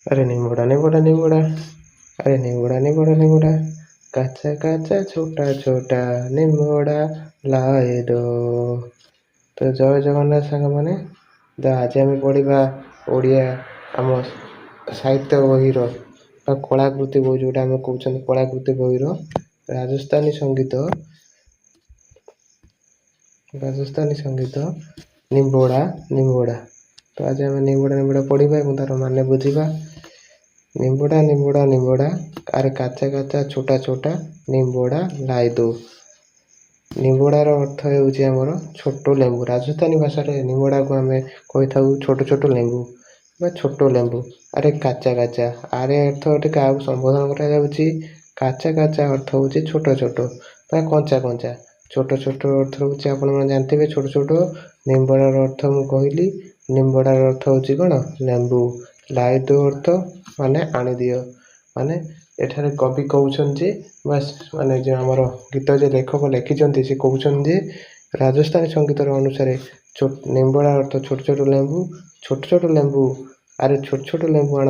ଆରେ ନିମ୍ବୁଡ଼ା ନିମ୍ବୁଡ଼ା ନିମ୍ବୁଡ଼ା, ଆରେ ନିମ୍ବୁଡ଼ା ନିମ୍ବୁଡ଼ା ନିମ୍ବୁଡ଼ା, କାଚା କାଚା ଛୋଟା ଛୋଟା ନିମ୍ବୁଡ଼ା ଲାଏ ଦୋ। ତ ଜୟ ଜଗନ୍ନାଥ ସାଙ୍ଗମାନେ। ତ ଆଜି ଆମେ ପଢ଼ିବା ଓଡ଼ିଆ ଆମ ସାହିତ୍ୟ ବହିର ବା କଳାକୃତି ବହି, ଯେଉଁଟା ଆମେ କହୁଛନ୍ତି କଳାକୃତି ବହିର ରାଜସ୍ଥାନୀ ସଙ୍ଗୀତ, ରାଜସ୍ଥାନୀ ସଙ୍ଗୀତ ନିମ୍ବୋଡ଼ା ନିମ୍ବୋଡ଼ା। ତ ଆଜି ଆମେ ନିମ୍ବୁଡ଼ା ନିମ୍ବୁଡ଼ା ପଢ଼ିବା ଏବଂ ତାର ମାନେ ବୁଝିବା। ନିମ୍ବୁଡ଼ା ନିମ୍ବୁଡ଼ା ନିମ୍ବୁଡ଼ା, ଆରେ କାଚା କାଚା ଛୋଟା ଛୋଟା ନିମ୍ବୁଡ଼ା ଲାଇ ଦୋ। ନିମ୍ବୁଡ଼ାର ଅର୍ଥ ହେଉଛି ଆମର ଛୋଟ ଲେମ୍ବୁ। ରାଜସ୍ଥାନୀ ଭାଷାରେ ନିମ୍ବୁଡ଼ାକୁ ଆମେ କହିଥାଉ ଛୋଟ ଛୋଟ ଲେମ୍ବୁ ବା ଛୋଟ ଲେମ୍ବୁ। ଆରେ କାଚା କାଚା, ଆରେ ଅର୍ଥ ଏଠି କାହାକୁ ସମ୍ବୋଧନ କରାଯାଉଛି। କାଚା କାଚା ଅର୍ଥ ହେଉଛି ଛୋଟ ଛୋଟ ବା କଞ୍ଚା କଞ୍ଚା। ଛୋଟ ଛୋଟ ଅର୍ଥ ହେଉଛି ଆପଣମାନେ ଜାଣିଥିବେ ଛୋଟ ଛୋଟ। ନିମ୍ବଡ଼ାର ଅର୍ଥ ମୁଁ କହିଲି, ନିମ୍ବଡ଼ାର ଅର୍ଥ ହେଉଛି କ'ଣ? ଲେମ୍ବୁ। ଲାଇଦୋ ଅର୍ଥ ମାନେ ଆଣିଦିଅ। ମାନେ ଏଠାରେ କବି କହୁଛନ୍ତି ଯେ, ବାସ୍ ମାନେ ଯେ ଆମର ଗୀତ ଯେ ଲେଖକ ଲେଖିଛନ୍ତି ସେ କହୁଛନ୍ତି ଯେ ରାଜସ୍ଥାନୀ ସଙ୍ଗୀତର ଅନୁସାରେ ନିମ୍ବଡ଼ା ଅର୍ଥ ଛୋଟ ଛୋଟ ଲେମ୍ବୁ, ଛୋଟ ଛୋଟ ଲେମ୍ବୁ, ଆରେ ଛୋଟ ଛୋଟ ଲେମ୍ବୁ ଆଣ।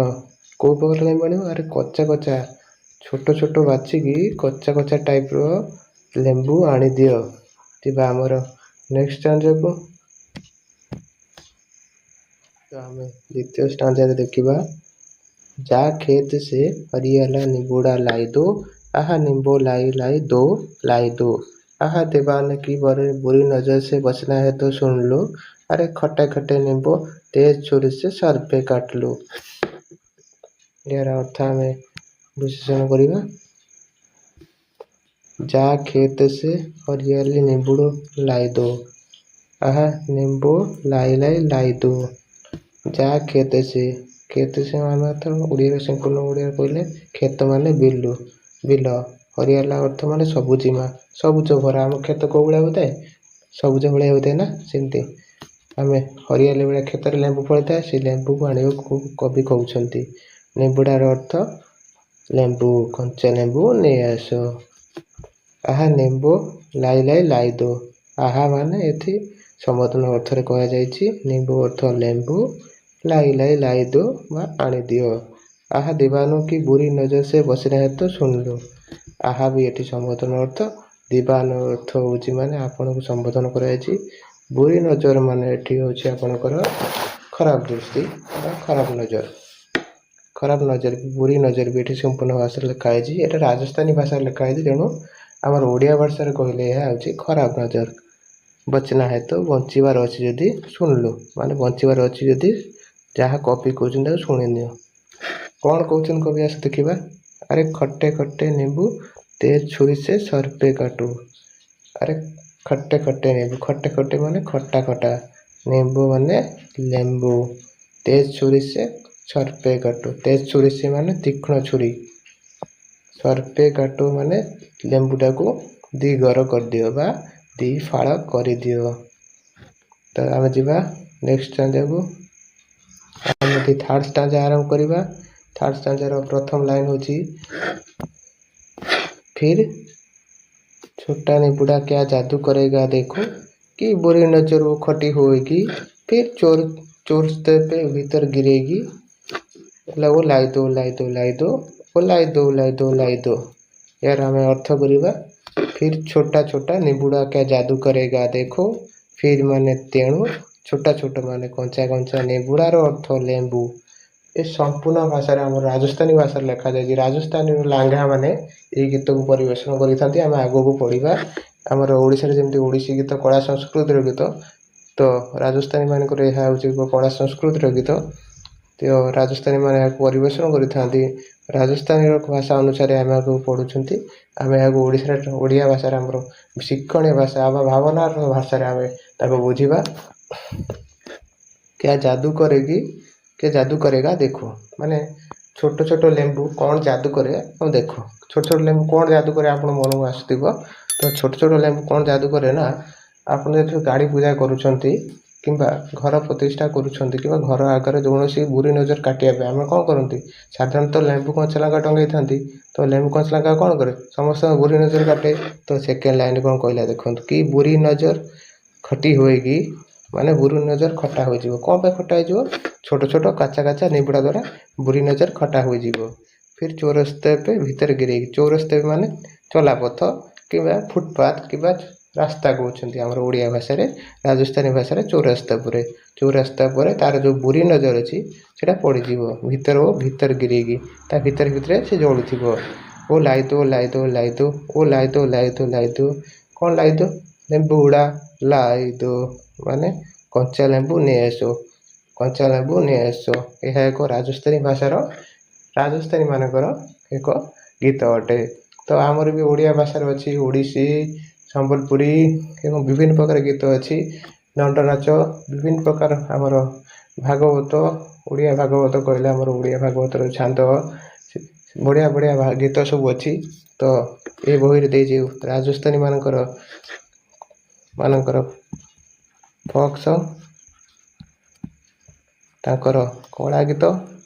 କେଉଁ ପ୍ରକାର ଲେମ୍ବୁ ଆଣିବ? ଆରେ କଚା କଚା, ଛୋଟ ଛୋଟ ବାଛିକି କଚା କଚା ଟାଇପ୍ର ଲେମ୍ବୁ ଆଣିଦିଅ। ଯିବା ଆମର ନେକ୍ସଟ ଷ୍ଟାଞ୍ଜାକୁ। ତ ଆମେ ଦ୍ୱିତୀୟ ଷ୍ଟାଞ୍ଜାରେ ଦେଖିବା, जा खेत से हरियाला निम्बूड़ा लाई दो, आहा निम्बो लाई लाई दो लाई दो, आहा दीवान की बुरी नज़र से बचना है तो सुन लो, अरे खट्टे खट्टे नींबू तेज छुरी से सर पे काट लो। ଏହାର ଅର୍ଥ ଆମେ ବିଶ୍ଳେଷଣ କରିବା। जा खेत से हरियाली निम्बुड़ लाई दो, आहा निम्बो लाई लाई लाई दो। जा खेत से, ଖେତ ସେ ମାନେ ଅର୍ଥ ଓଡ଼ିଆରେ ସମ୍ପୂର୍ଣ୍ଣ ଓଡ଼ିଆରେ କହିଲେ କ୍ଷେତ ମାନେ ବିଲୁ, ବିଲ। ହରିଆଲା ଅର୍ଥ ମାନେ ସବୁଜିମା, ସବୁଜ ଭରା। ଆମ କ୍ଷେତ କେଉଁ ଭଳିଆ ହୋଇଥାଏ? ସବୁଜ ଭଳିଆ ହୋଇଥାଏ ନା, ସେମିତି ଆମେ ହରିଆଲି ଭଳିଆ କ୍ଷେତରେ ଲେମ୍ବୁ ଫଳିଥାଏ, ସେ ଲେମ୍ବୁକୁ ଆଣିବାକୁ କବି କହୁଛନ୍ତି। ନିମ୍ବୁଡ଼ାର ଅର୍ଥ ଲେମ୍ବୁ, କଞ୍ଚା ଲେମ୍ବୁ ନେଇ ଆସ। ଆହା ନିମ୍ବୁ ଲାଇ ଲାଇ ଲାଇ ଦୋ। ଆହା ମାନେ ଏଠି ସମ୍ବୋଧନ ଅର୍ଥରେ କୁହାଯାଇଛି। ନିମ୍ବୁ ଅର୍ଥ ଲେମ୍ବୁ, लाई लाई लाई दो ବା ଆଣିଦିଅ। आहा दीवानों की बुरी नज़र से बचना है तो सुन लो। ଆହା ବି ଏଠି ସମ୍ବୋଧନ ଅର୍ଥ, ଦିବାନ ଅର୍ଥ ହେଉଛି ମାନେ ଆପଣଙ୍କୁ ସମ୍ବୋଧନ କରାଯାଇଛି। ବୁରି ନଜର ମାନେ ଏଠି ହେଉଛି ଆପଣଙ୍କର ଖରାପ ଦୃଷ୍ଟି ବା ଖରାପ ନଜର। ଖରାପ ନଜର ବି, ବୁରି ନଜର ବି ଏଠି ସମ୍ପୂର୍ଣ୍ଣ ଭାଷାରେ ଲେଖା ହେଇଛି। ଏଇଟା ରାଜସ୍ଥାନୀ ଭାଷାରେ ଲେଖା ହେଇଛି, ତେଣୁ ଆମର ଓଡ଼ିଆ ଭାଷାରେ କହିଲେ ଏହା ହେଉଛି ଖରାପ ନଜର। बचना है तो ବଞ୍ଚିବାର ଅଛି ଯଦି सुन लो, ମାନେ ବଞ୍ଚିବାର ଅଛି ଯଦି ଯାହା କବି କହୁଛନ୍ତି ତାକୁ ଶୁଣିନିଅ। କ'ଣ କହୁଛନ୍ତି କବି ଆସ ଦେଖିବା। ଆରେ खट्टे खट्टे नींबू तेज छुरी से सर पे काटो। ଆରେ खट्टे खट्टे नींबू, खट्टे खट्टे ମାନେ ଖଟା ଖଟା, ନିମ୍ବୁ ମାନେ ଲେମ୍ବୁ, तेज छुरी से सर पे काटो। तेज छुरी से ମାନେ ତୀକ୍ଷ୍ଣ ଛୁରୀ, सर पे काटो ମାନେ ଲେମ୍ବୁଟାକୁ ଦି ଗର କରିଦିଅ ବା ଦି ଫାଳ କରିଦିଅ। ତ ଆମେ ଯିବା ନେକ୍ସଟ ଷ୍ଟାଞ୍ଜାକୁ। ଆମେ ଏଠି ଥାର୍ଡ଼ ଷ୍ଟାଞ୍ଜା ଆରମ୍ଭ କରିବା। ଥାର୍ଡ଼ ଷ୍ଟାଞ୍ଜାର ପ୍ରଥମ ଲାଇନ୍ ହେଉଛି, फिर छोटा निबुड़ा क्या जादू करेगा देखो, कि बुरी नजर वो खटी होएगी, फिर चोर चोर पे भीतर गिरेगी, वो लाई दो लाई दो लाई दो, वो लाई दो लाई दो लाई दो। ଏହାର ଆମେ ଅର୍ଥ କରିବା, फिर छोटा छोटा निबुड़ा क्या जादू करेगा देखो। फिर ମାନେ ତେଣୁ, ଛୋଟା ଛୋଟ ମାନେ କଞ୍ଚା କଞ୍ଚା, ନିବୁଡ଼ାର ଅର୍ଥ ଲେମ୍ବୁ। ଏ ସମ୍ପୂର୍ଣ୍ଣ ଭାଷାରେ ଆମର ରାଜସ୍ଥାନୀ ଭାଷାରେ ଲେଖାଯାଇଛି। ରାଜସ୍ଥାନୀର ଲାଙ୍ଘା ମାନେ ଏଇ ଗୀତକୁ ପରିବେଷଣ କରିଥାନ୍ତି। ଆମେ ଆଗକୁ ପଢ଼ିବା। ଆମର ଓଡ଼ିଶାରେ ଯେମିତି ଓଡ଼ିଶୀ ଗୀତ କଳା ସଂସ୍କୃତିର ଗୀତ, ତ ରାଜସ୍ଥାନୀ ମାନଙ୍କର ଏହା ହେଉଛି ଏକ କଳା ସଂସ୍କୃତିର ଗୀତ। ତ ରାଜସ୍ଥାନୀ ମାନେ ଏହାକୁ ପରିବେଷଣ କରିଥାନ୍ତି। ରାଜସ୍ଥାନୀର ଭାଷା ଅନୁସାରେ ଆମେ ଏହାକୁ ପଢ଼ୁଛନ୍ତି। ଆମେ ଏହାକୁ ଓଡ଼ିଶାରେ ଓଡ଼ିଆ ଭାଷାରେ ଆମର ଶିକ୍ଷଣୀୟ ଭାଷା ବା ଭାବନାର ଭାଷାରେ ଆମେ ତାକୁ ବୁଝିବା। क्या जादू करेगी, क्या जादू करेगा देखो, ମାନେ ଛୋଟ ଛୋଟ ଲେମ୍ବୁ କ'ଣ ଯାଦୁ କରେ ତମେ ଦେଖ। ଛୋଟ ଛୋଟ ଲେମ୍ବୁ କ'ଣ ଯାଦୁ କରେ ଆପଣ ମନକୁ ଆସୁଥିବ। ତ ଛୋଟ ଛୋଟ ଲେମ୍ବୁ କ'ଣ ଯାଦୁ କରେ ନା, ଆପଣ ଯେତେବେଳେ ଗାଡ଼ି ପୂଜା କରୁଛନ୍ତି କିମ୍ବା ଘର ପ୍ରତିଷ୍ଠା କରୁଛନ୍ତି କିମ୍ବା ଘର ଆଗରେ କୌଣସି ବୁରି ନଜର କାଟିବା ପାଇଁ ଆମେ କ'ଣ କରନ୍ତି? ସାଧାରଣତଃ ଲେମ୍ବୁ କଞ୍ଚା ଲଙ୍କା ଟଙ୍ଗେଇଥାନ୍ତି। ତ ଲେମ୍ବୁ କଞ୍ଚା ଲଙ୍କା କ'ଣ କରେ? ସମସ୍ତଙ୍କ ବୁରି ନଜର କାଟେ। ତ ସେକେଣ୍ଡ ଲାଇନ୍ କ'ଣ କହିଲା ଦେଖନ୍ତୁ, कि बुरी नज़र खटी होएगी, ମାନେ ବୁରି ନଜର ଖଟା ହୋଇଯିବ। କ'ଣ ପାଇଁ ଖଟା ହେଇଯିବ? ଛୋଟ ଛୋଟ କାଚା କାଚା ନିମ୍ବୁଡ଼ା ଦ୍ୱାରା ବୁରି ନଜର ଖଟା ହୋଇଯିବ। ଫିର୍ ଚୌରସ୍ତେ ପେ ଭିତରେ ଗିରେଇକି। ଚୌରସ୍ତେ ମାନେ ଚଲାପଥ କିମ୍ବା ଫୁଟପାଥ୍ କିମ୍ବା ରାସ୍ତା କହୁଛନ୍ତି ଆମର ଓଡ଼ିଆ ଭାଷାରେ, ରାଜସ୍ଥାନୀ ଭାଷାରେ ଚୌରାସ୍ତା ପରେ। ଚୌରାସ୍ତା ପରେ ତାର ଯେଉଁ ବୁରି ନଜର ଅଛି ସେଇଟା ପଡ଼ିଯିବ ଭିତର ଓ ଭିତର ଗିରେଇକି, ତା ଭିତରେ ଭିତରେ ସେ ଜଳୁଥିବ। ଓ ଲାଇ ଦୋ ଲାଇ ଦୋ ଲାଇ ଦୋ, ଓ ଲାଇ ଦୋ ଲାଇ ଦୋ ଲାଇ ଦୋ। କ'ଣ ଲାଇ ଦୋ? ଲେମ୍ବୁଡ଼ା ଲାଇ ଦୋ, ମାନେ କଞ୍ଚା ଲେମ୍ବୁ ନେଇ ଆସ, କଞ୍ଚା ଲେମ୍ବୁ ନେଇ ଆସ। ଏହା ଏକ ରାଜସ୍ଥାନୀ ଭାଷାର, ରାଜସ୍ଥାନୀ ମାନଙ୍କର ଏକ ଗୀତ ଅଟେ। ତ ଆମର ବି ଓଡ଼ିଆ ଭାଷାରେ ଅଛି ଓଡ଼ିଶୀ, ସମ୍ବଲପୁରୀ ଏବଂ ବିଭିନ୍ନ ପ୍ରକାର ଗୀତ ଅଛି। ଦଣ୍ଡନାଚ, ବିଭିନ୍ନ ପ୍ରକାର ଆମର ଭାଗବତ, ଓଡ଼ିଆ ଭାଗବତ କହିଲେ ଆମର ଓଡ଼ିଆ ଭାଗବତର ଛାନ୍ଦ, ବଢ଼ିଆ ବଢ଼ିଆ ଗୀତ ସବୁ ଅଛି। ତ ଏ ବହିରେ ଦେଇଛି ରାଜସ୍ଥାନୀ ମାନଙ୍କର ଫୋକ୍ ସଙ୍ଗ୍, ତାଙ୍କର କଳା ଗୀତ।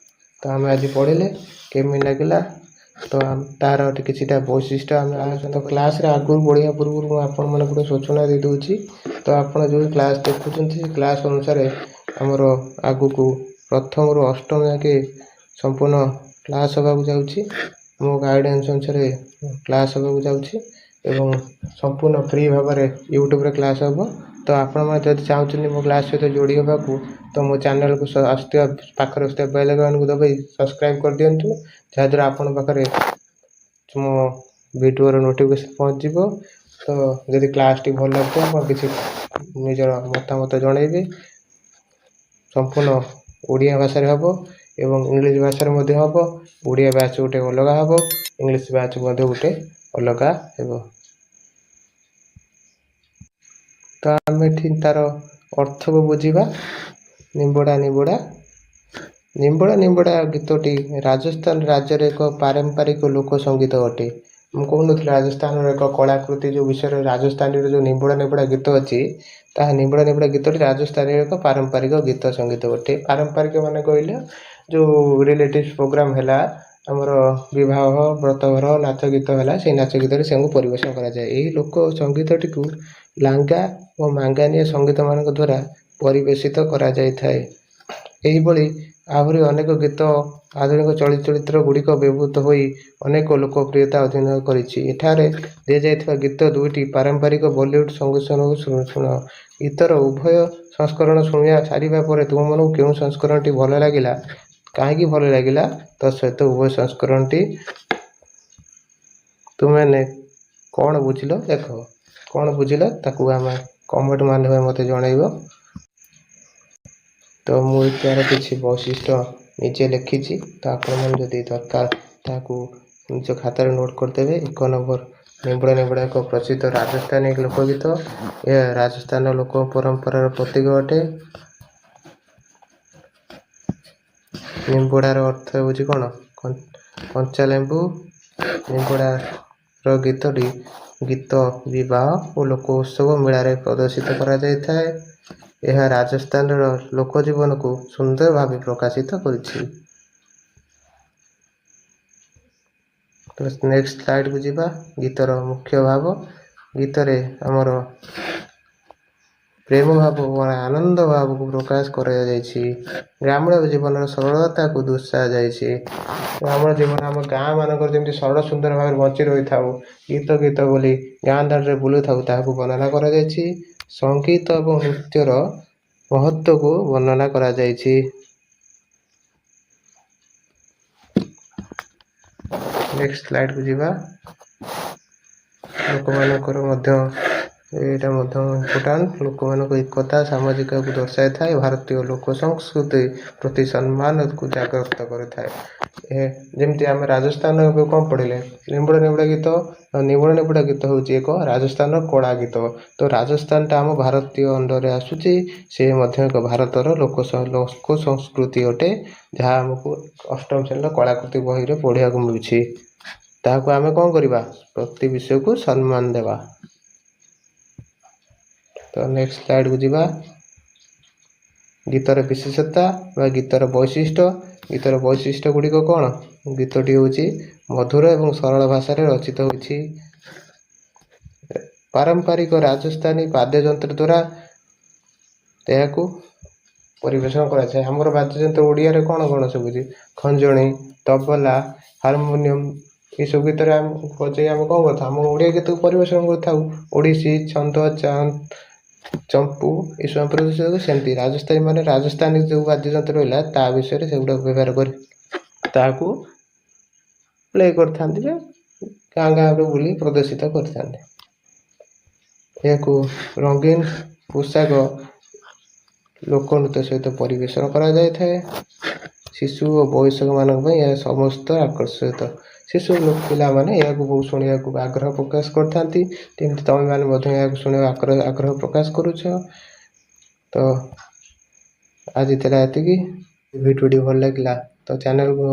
ତ ଆମେ ଆଜି ପଢ଼ିଲେ, କେମିତି ଲାଗିଲା? ତ ତାର କିଛିଟା ବୈଶିଷ୍ଟ୍ୟ ଆମେ ଆଲୋଚନା। ତ କ୍ଲାସ୍ରେ ଆଗରୁ ବଢ଼ିବା ପୂର୍ବରୁ ମୁଁ ଆପଣମାନଙ୍କୁ ଗୋଟେ ସୂଚନା ଦେଇଦେଉଛି। ତ ଆପଣ ଯେଉଁ କ୍ଲାସ୍ ଦେଖୁଛନ୍ତି, ସେ କ୍ଲାସ୍ ଅନୁସାରେ ଆମର ଆଗକୁ ପ୍ରଥମରୁ ଅଷ୍ଟମ ଯାକେ ସମ୍ପୂର୍ଣ୍ଣ କ୍ଲାସ୍ ହେବାକୁ ଯାଉଛି। ମୋ ଗାଇଡ଼ାନ୍ସ ଅନୁସାରେ କ୍ଲାସ୍ ହେବାକୁ ଯାଉଛି ଏବଂ ସମ୍ପୂର୍ଣ୍ଣ ଫ୍ରି ଭାବରେ ୟୁଟ୍ୟୁବରେ କ୍ଲାସ୍ ହେବ। ତ ଆପଣମାନେ ଯଦି ଚାହୁଁଛନ୍ତି ମୋ କ୍ଲାସ୍ ସହିତ ଯୋଡ଼ି ହେବାକୁ, ତ ମୋ ଚ୍ୟାନେଲକୁ ଆସୁଥିବା ପାଖରେ ଆସୁଥିବା ବେଲ୍ ଆଇକନ୍କୁ ଦବାଇ ସବସ୍କ୍ରାଇବ୍ କରିଦିଅନ୍ତୁ, ଯାହାଦ୍ୱାରା ଆପଣଙ୍କ ପାଖରେ ମୋ ଭିଡ଼ିଓର ନୋଟିଫିକେସନ୍ ପହଞ୍ଚିଯିବ। ତ ଯଦି କ୍ଲାସ୍ଟି ଭଲ ଲାଗୁଥିବ, ଆପଣ କିଛି ନିଜର ମତାମତ ଜଣାଇବେ। ସମ୍ପୂର୍ଣ୍ଣ ଓଡ଼ିଆ ଭାଷାରେ ହେବ ଏବଂ ଇଂଲିଶ ଭାଷାରେ ମଧ୍ୟ ହେବ। ଓଡ଼ିଆ ବ୍ୟାଚ୍ ଗୋଟେ ଅଲଗା ହେବ, ଇଂଲିଶ ବ୍ୟାଚ୍ ମଧ୍ୟ ଗୋଟେ ଅଲଗା ହେବ। ତ ଆମେ ଏଠି ତାର ଅର୍ଥକୁ ବୁଝିବା। ନିମ୍ବୁଡ଼ା ନିମ୍ବୁଡ଼ା, ନିମ୍ବୁଡ଼ା ନିମ୍ବୁଡ଼ା ଗୀତଟି ରାଜସ୍ଥାନ ରାଜ୍ୟରେ ଏକ ପାରମ୍ପରିକ ଲୋକ ସଙ୍ଗୀତ ଅଟେ। ମୁଁ କହୁନଥିଲି ରାଜସ୍ଥାନର ଏକ କଳାକୃତି ଯେଉଁ ବିଷୟରେ, ରାଜସ୍ଥାନୀର ଯେଉଁ ନିମ୍ବୁଡ଼ା ନିମ୍ବୁଡ଼ା ଗୀତ ଅଛି, ତାହା ନିମ୍ବୁଡ଼ା ନିମ୍ବୁଡ଼ା ଗୀତଟି ରାଜସ୍ଥାନୀର ଏକ ପାରମ୍ପରିକ ଗୀତ ସଙ୍ଗୀତ ଅଟେ। ପାରମ୍ପରିକ ମାନେ କହିଲେ ଯେଉଁ ରିଲେଟିଭ୍ ପ୍ରୋଗ୍ରାମ୍ ହେଲା, ଆମର ବିବାହ, ବ୍ରତଘର, ନାଚ ଗୀତ ହେଲା, ସେଇ ନାଚ ଗୀତରେ ସେଙ୍କୁ ପରିବେଷଣ କରାଯାଏ। ଏହି ଲୋକ ସଙ୍ଗୀତଟିକୁ ଲାଙ୍ଗା ଓ ମାଙ୍ଗାନିଆ ସଙ୍ଗୀତମାନଙ୍କ ଦ୍ୱାରା ପରିବେଷିତ କରାଯାଇଥାଏ। ଏହିଭଳି ଆହୁରି ଅନେକ ଗୀତ ଆଧୁନିକ ଚଳଚ୍ଚିତ୍ର ଗୁଡ଼ିକ ବ୍ୟବହୃତ ହୋଇ ଅନେକ ଲୋକପ୍ରିୟତା ଅଧୀନ କରିଛି। ଏଠାରେ ଦିଆଯାଇଥିବା ଗୀତ ଦୁଇଟି ପାରମ୍ପରିକ ବଲିଉଡ଼ ସଙ୍ଗୀତକୁ ଶୁଣ। ଗୀତର ଉଭୟ ସଂସ୍କରଣ ଶୁଣିବା ସାରିବା ପରେ ତୁମମାନଙ୍କୁ କେଉଁ ସଂସ୍କରଣଟି ଭଲ ଲାଗିଲା, କାହିଁକି ଭଲ ଲାଗିଲା, ତା ସହିତ ଉଭୟ ସଂସ୍କରଣଟି ତୁମେମାନେ କ'ଣ ବୁଝିଲ ଲେଖ। କ'ଣ ବୁଝିଲ ତାକୁ ଆମେ କମେଣ୍ଟ ମାଧ୍ୟମରେ ମୋତେ ଜଣାଇବ। ତ ମୁଁ ତାର କିଛି ବୈଶିଷ୍ଟ୍ୟ ନିଜେ ଲେଖିଛି, ତ ଆପଣମାନେ ଯଦି ଦରକାର ତାହାକୁ ନିଜ ଖାତାରେ ନୋଟ୍ କରିଦେବେ। 1 ନମ୍ବର, ନିମ୍ବୁଡ଼ା ନିମ୍ବୁଡ଼ା ଏକ ପ୍ରସିଦ୍ଧ ରାଜସ୍ଥାନୀ ଲୋକଗୀତ। ଏହା ରାଜସ୍ଥାନର ଲୋକ ପରମ୍ପରାର ପ୍ରତୀକ ଅଟେ। ନିମ୍ବୁଡ଼ାର ଅର୍ଥ ହେଉଛି କ'ଣ? କଞ୍ଚା ଲେମ୍ବୁ। ନିମ୍ବୁଡ଼ାର ଗୀତଟି ଗୀତ ବିବାହ ଓ ଲୋକ ଉତ୍ସବ ମେଳାରେ ପ୍ରଦର୍ଶିତ କରାଯାଇଥାଏ। ଏହା ରାଜସ୍ଥାନର ଲୋକଜୀବନକୁ ସୁନ୍ଦର ଭାବେ ପ୍ରକାଶିତ କରିଛି। ତ ନେକ୍ସଟ ସ୍ଲାଇଡ଼କୁ ଯିବା। ଗୀତର ମୁଖ୍ୟ ଭାବ। ଗୀତରେ ଆମର ପ୍ରେମ ଭାବ ଓ ଆନନ୍ଦ ଭାବକୁ ପ୍ରକାଶ କରାଯାଇଛି। ଗ୍ରାମୀଣ ଜୀବନର ସରଳତାକୁ ଦର୍ଶାଯାଇଛି। ଗ୍ରାମୀଣ ଜୀବନ, ଆମ ଗାଁ ମାନଙ୍କର ଯେମିତି ସରଳ ସୁନ୍ଦର ଭାବରେ ବଞ୍ଚି ରହିଥାଉ, ଗୀତ ଗୀତ ବୋଲି ଗାଁ ଦାଣ୍ଡରେ ବୁଲୁଥାଉ, ତାହାକୁ ବର୍ଣ୍ଣନା କରାଯାଇଛି। ସଙ୍ଗୀତ ଏବଂ ନୃତ୍ୟର ମହତ୍ତ୍ୱକୁ ବର୍ଣ୍ଣନା କରାଯାଇଛି। ନେକ୍ସଟ ସ୍ଲାଇଡ଼କୁ ଯିବା। ଲୋକମାନଙ୍କର ମଧ୍ୟ ଏଇଟା ମଧ୍ୟ ଇମ୍ପୋର୍ଟାଣ୍ଟ। ଲୋକମାନଙ୍କ ଏକତା ସାମାଜିକକୁ ଦର୍ଶାଇଥାଏ। ଭାରତୀୟ ଲୋକ ସଂସ୍କୃତି ପ୍ରତି ସମ୍ମାନକୁ ଜାଗ୍ରତ କରିଥାଏ। ଯେମିତି ଆମେ ରାଜସ୍ଥାନ ଏବେ କ'ଣ ପଢ଼ିଲେ? ନିମ୍ବୁଡ଼ା ନିମ୍ବୁଡ଼ା ଗୀତ। ନିମ୍ବୁଡ଼ା ନିମ୍ବୁଡ଼ା ଗୀତ ହେଉଛି ଏକ ରାଜସ୍ଥାନର କଳା ଗୀତ। ତ ରାଜସ୍ଥାନଟା ଆମ ଭାରତୀୟ ଅଣ୍ଡରରେ ଆସୁଛି। ସେ ମଧ୍ୟ ଏକ ଭାରତର ଲୋକ ସଂସ୍କୃତି ଅଟେ, ଯାହା ଆମକୁ ଅଷ୍ଟମ ଶ୍ରେଣୀର କଳାକୃତି ବହିରେ ପଢ଼ିବାକୁ ମିଳୁଛି। ତାହାକୁ ଆମେ କ'ଣ କରିବା? ପ୍ରତି ବିଷୟକୁ ସମ୍ମାନ ଦେବା। ତ ନେକ୍ସଟ ସ୍ଲାଇଡ଼କୁ ଯିବା। ଗୀତର ବିଶେଷତା ବା ଗୀତର ବୈଶିଷ୍ଟ୍ୟ। ଗୀତର ବୈଶିଷ୍ଟ୍ୟ ଗୁଡ଼ିକ କ'ଣ? ଗୀତଟି ହେଉଛି ମଧୁର ଏବଂ ସରଳ ଭାଷାରେ ରଚିତ ହୋଇଛି। ପାରମ୍ପରିକ ରାଜସ୍ଥାନୀ ବାଦ୍ୟଯନ୍ତ୍ର ଦ୍ୱାରା ଏହାକୁ ପରିବେଷଣ କରାଯାଏ। ଆମର ବାଦ୍ୟଯନ୍ତ୍ର ଓଡ଼ିଆରେ କ'ଣ କ'ଣ ସବୁ ଅଛି? ଖଞ୍ଜଣି, ତବଲା, ହାରମୋନିୟମ, ଏସବୁ ଗୀତରେ ଆମେ ବଜେଇ ଆମେ କ'ଣ କରିଥାଉ? ଆମ ଓଡ଼ିଆ ଗୀତକୁ ପରିବେଷଣ କରିଥାଉ। ଓଡ଼ିଶୀ, ଛନ୍ଦ, ଚମ୍ପୁ ଏସବୁ ପ୍ରଦର୍ଶିତ। ସେମିତି ରାଜସ୍ଥାନୀ ମାନେ ରାଜସ୍ଥାନୀ ଯେଉଁ ବାଦ୍ୟଯନ୍ତ୍ର ରହିଲା, ତା ବିଷୟରେ ସେଗୁଡ଼ାକୁ ବ୍ୟବହାର କରି ତାହାକୁ ପ୍ଲେ କରିଥାନ୍ତି ବା ଗାଁ ଗାଁରେ ବୁଲି ପ୍ରଦର୍ଶିତ କରିଥାନ୍ତି। ଏହାକୁ ରଙ୍ଗୀନ ପୋଷାକ, ଲୋକନୃତ୍ୟ ସହିତ ପରିବେଷଣ କରାଯାଇଥାଏ। ଶିଶୁ ଓ ବୟସ୍କମାନଙ୍କ ପାଇଁ ଏହା ସମସ୍ତ ଆକର୍ଷିତ। ଶିଶୁ ପିଲାମାନେ ଏହାକୁ ବହୁତ ଶୁଣିବାକୁ ଆଗ୍ରହ ପ୍ରକାଶ କରିଥାନ୍ତି, ଯେମିତି ତୁମେମାନେ ମଧ୍ୟ ଏହାକୁ ଶୁଣିବାକୁ ଆଗ୍ରହ ପ୍ରକାଶ କରୁଛ। ତ ଆଜି ଥିଲା ଏତିକି। ଭିଡ଼ିଓଟି ଭଲ ଲାଗିଲା ତ ଚ୍ୟାନେଲକୁ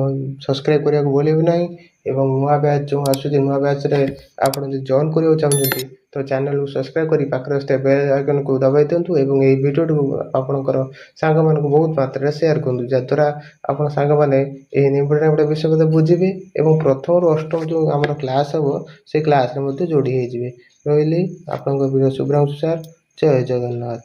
ସବସ୍କ୍ରାଇବ୍ କରିବାକୁ ଭୁଲିବେ ନାହିଁ ଏବଂ ନୂଆ ବ୍ୟାଚ୍ ଯେଉଁ ଆସୁଛି, ନୂଆ ବ୍ୟାଚ୍ରେ ଆପଣ ଯଦି ଜଏନ୍ କରିବାକୁ ଚାହୁଁଛନ୍ତି, ତ ଚ୍ୟାନେଲକୁ ସବସ୍କ୍ରାଇବ୍ କରି ପାଖରେ ଆସୁଥିବା ବେଲ୍ ଆଇକନ୍କୁ ଦବାଇ ଦିଅନ୍ତୁ ଏବଂ ଏହି ଭିଡ଼ିଓଟିକୁ ଆପଣଙ୍କର ସାଙ୍ଗମାନଙ୍କୁ ବହୁତ ମାତ୍ରାରେ ସେୟାର କରନ୍ତୁ, ଯାହାଦ୍ୱାରା ଆପଣ ସାଙ୍ଗମାନେ ଏହି ନିମ୍ବୁଡ଼ା ନିମ୍ବୁଡ଼ା ବିଷୟ ବୁଝିବେ ଏବଂ ପ୍ରଥମରୁ ଅଷ୍ଟମ ଯେଉଁ ଆମର କ୍ଲାସ୍ ହେବ, ସେ କ୍ଲାସ୍ରେ ମଧ୍ୟ ଯୋଡ଼ି ହେଇଯିବେ। ରହିଲି, ଆପଣଙ୍କ ଭିଡ଼ିଓ ଶୁଭ୍ରାଂଶୁ ସାର୍। ଜୟ ଜଗନ୍ନାଥ।